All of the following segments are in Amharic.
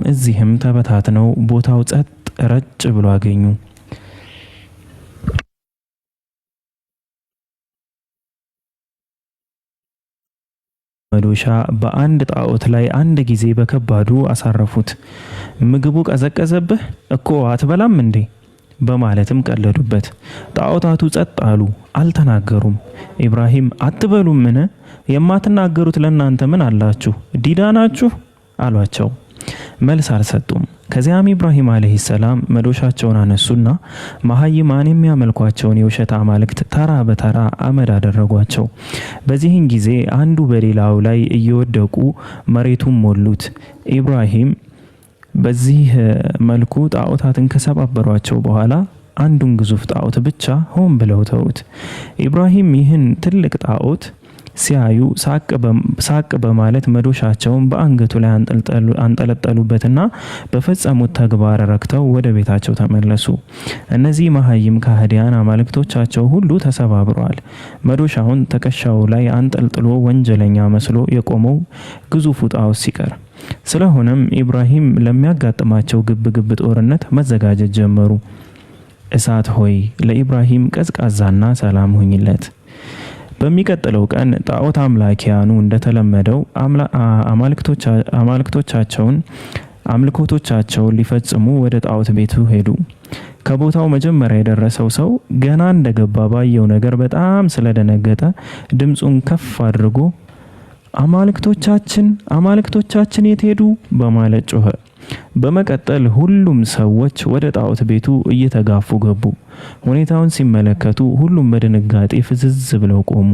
እዚህም ተበታትነው ቦታው ጸጥ ረጭ ብሎ አገኙ። መዶሻ በአንድ ጣዖት ላይ አንድ ጊዜ በከባዱ አሳረፉት። ምግቡ ቀዘቀዘብህ እኮ አትበላም እንዴ? በማለትም ቀለዱበት። ጣዖታቱ ጸጥ አሉ፣ አልተናገሩም። ኢብራሂም አትበሉምን? የማትናገሩት ለእናንተ ምን አላችሁ? ዲዳ ናችሁ? አሏቸው። መልስ አልሰጡም። ከዚያም ኢብራሂም ዓለይሂ ሰላም መዶሻቸውን አነሱና መሀይማን የሚያመልኳቸውን የውሸት አማልክት ተራ በተራ አመድ አደረጓቸው። በዚህን ጊዜ አንዱ በሌላው ላይ እየወደቁ መሬቱን ሞሉት። ኢብራሂም በዚህ መልኩ ጣዖታትን ከሰባበሯቸው በኋላ አንዱን ግዙፍ ጣዖት ብቻ ሆን ብለው ተዉት። ኢብራሂም ይህን ትልቅ ጣዖት ሲያዩ ሳቅ በማለት መዶሻቸውን በአንገቱ ላይ አንጠለጠሉበትና በፈጸሙት ተግባር ረክተው ወደ ቤታቸው ተመለሱ። እነዚህ መሀይም ካህዲያን አማልክቶቻቸው ሁሉ ተሰባብረዋል። መዶሻውን ትከሻው ላይ አንጠልጥሎ ወንጀለኛ መስሎ የቆመው ግዙፉ ጣዖት ሲቀር፣ ስለሆነም ኢብራሂም ለሚያጋጥማቸው ግብ ግብ ጦርነት መዘጋጀት ጀመሩ። እሳት ሆይ፣ ለኢብራሂም ቀዝቃዛና ሰላም ሁኝለት። በሚቀጥለው ቀን ጣዖት አምላኪያኑ እንደተለመደው አማልክቶቻቸውን አምልኮቶቻቸውን ሊፈጽሙ ወደ ጣዖት ቤቱ ሄዱ። ከቦታው መጀመሪያ የደረሰው ሰው ገና እንደገባ ባየው ነገር በጣም ስለደነገጠ ድምፁን ከፍ አድርጎ "አማልክቶቻችን፣ አማልክቶቻችን የት ሄዱ?" በማለት ጮኸ። በመቀጠል ሁሉም ሰዎች ወደ ጣዖት ቤቱ እየተጋፉ ገቡ። ሁኔታውን ሲመለከቱ ሁሉም በድንጋጤ ፍዝዝ ብለው ቆሙ።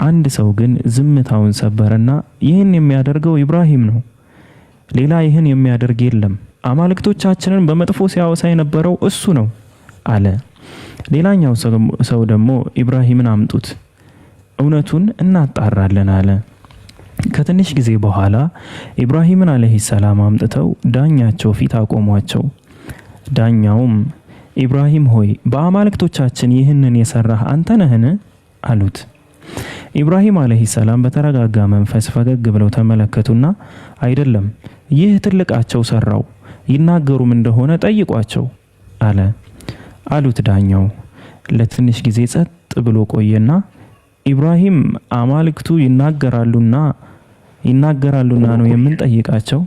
አንድ ሰው ግን ዝምታውን ሰበረና "ይህን የሚያደርገው ኢብራሂም ነው። ሌላ ይህን የሚያደርግ የለም። አማልክቶቻችንን በመጥፎ ሲያወሳ የነበረው እሱ ነው" አለ። ሌላኛው ሰው ደግሞ "ኢብራሂምን አምጡት፣ እውነቱን እናጣራለን" አለ። ከትንሽ ጊዜ በኋላ ኢብራሂምን ዓለይሂ ሰላም አምጥተው ዳኛቸው ፊት አቆሟቸው። ዳኛውም "ኢብራሂም ሆይ፣ በአማልክቶቻችን ይህንን የሰራህ አንተ ነህን?" አሉት። ኢብራሂም ዓለይሂ ሰላም በተረጋጋ መንፈስ ፈገግ ብለው ተመለከቱና "አይደለም፣ ይህ ትልቃቸው ሰራው፣ ይናገሩም እንደሆነ ጠይቋቸው" አለ። አሉት። ዳኛው ለትንሽ ጊዜ ጸጥ ብሎ ቆየና "ኢብራሂም፣ አማልክቱ ይናገራሉና ነው የምንጠይቃቸው።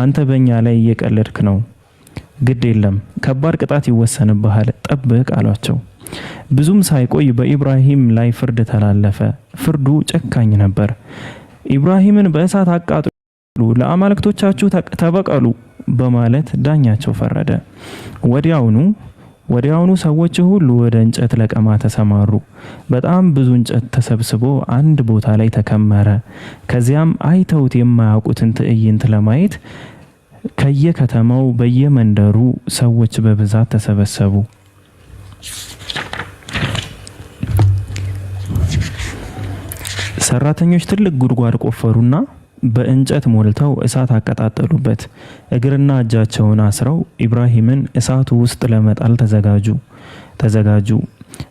አንተ በእኛ ላይ እየቀለድክ ነው። ግድ የለም፣ ከባድ ቅጣት ይወሰንብሃል፣ ጠብቅ" አሏቸው። ብዙም ሳይቆይ በኢብራሂም ላይ ፍርድ ተላለፈ። ፍርዱ ጨካኝ ነበር። "ኢብራሂምን በእሳት አቃጥሉ፣ ለአማልክቶቻችሁ ተበቀሉ" በማለት ዳኛቸው ፈረደ። ወዲያውኑ ሰዎች ሁሉ ወደ እንጨት ለቀማ ተሰማሩ። በጣም ብዙ እንጨት ተሰብስቦ አንድ ቦታ ላይ ተከመረ። ከዚያም አይተውት የማያውቁትን ትዕይንት ለማየት ከየከተማው በየመንደሩ ሰዎች በብዛት ተሰበሰቡ። ሰራተኞች ትልቅ ጉድጓድ ቆፈሩና በእንጨት ሞልተው እሳት አቀጣጠሉበት። እግርና እጃቸውን አስረው ኢብራሂምን እሳቱ ውስጥ ለመጣል ተዘጋጁ።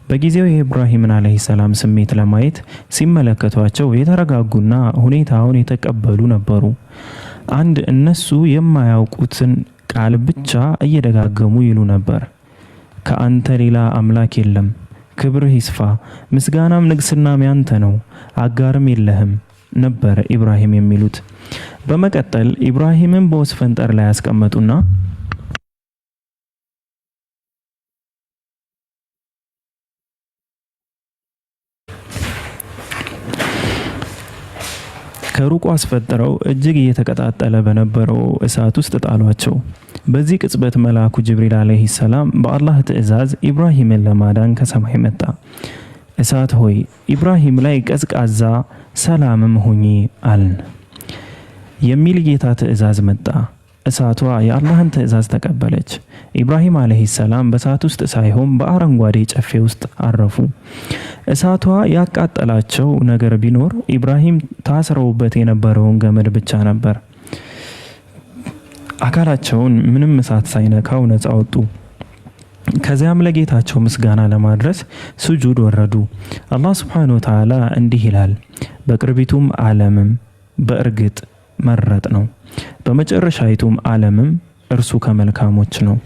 በጊዜው የኢብራሂምን ዓለይሂ ሰላም ስሜት ለማየት ሲመለከቷቸው የተረጋጉና ሁኔታውን የተቀበሉ ነበሩ። አንድ እነሱ የማያውቁትን ቃል ብቻ እየደጋገሙ ይሉ ነበር። "ከአንተ ሌላ አምላክ የለም፣ ክብርህ ይስፋ፣ ምስጋናም ንግስናም ያንተ ነው፣ አጋርም የለህም" ነበር ኢብራሂም የሚሉት። በመቀጠል ኢብራሂምን በወስፈንጠር ላይ ያስቀመጡና ከሩቁ አስፈጥረው እጅግ እየተቀጣጠለ በነበረው እሳት ውስጥ ጣሏቸው። በዚህ ቅጽበት መልአኩ ጅብሪል ዓለይሂ ሰላም በአላህ ትዕዛዝ ኢብራሂምን ለማዳን ከሰማይ መጣ። "እሳት ሆይ፣ ኢብራሂም ላይ ቀዝቃዛ ሰላምም ሁኚ አልን" የሚል ጌታ ትዕዛዝ መጣ። እሳቷ የአላህን ትዕዛዝ ተቀበለች። ኢብራሂም ዓለይሂ ሰላም በእሳት ውስጥ ሳይሆን በአረንጓዴ ጨፌ ውስጥ አረፉ። እሳቷ ያቃጠላቸው ነገር ቢኖር ኢብራሂም ታስረውበት የነበረውን ገመድ ብቻ ነበር። አካላቸውን ምንም እሳት ሳይነካው ነፃ ወጡ። ከዚያም ለጌታቸው ምስጋና ለማድረስ ስጁድ ወረዱ። አላህ ሱብሓነሁ ወተዓላ እንዲህ ይላል፣ በቅርቢቱም ዓለምም በእርግጥ መረጥ ነው። በመጨረሻይቱም ዓለምም እርሱ ከመልካሞች ነው።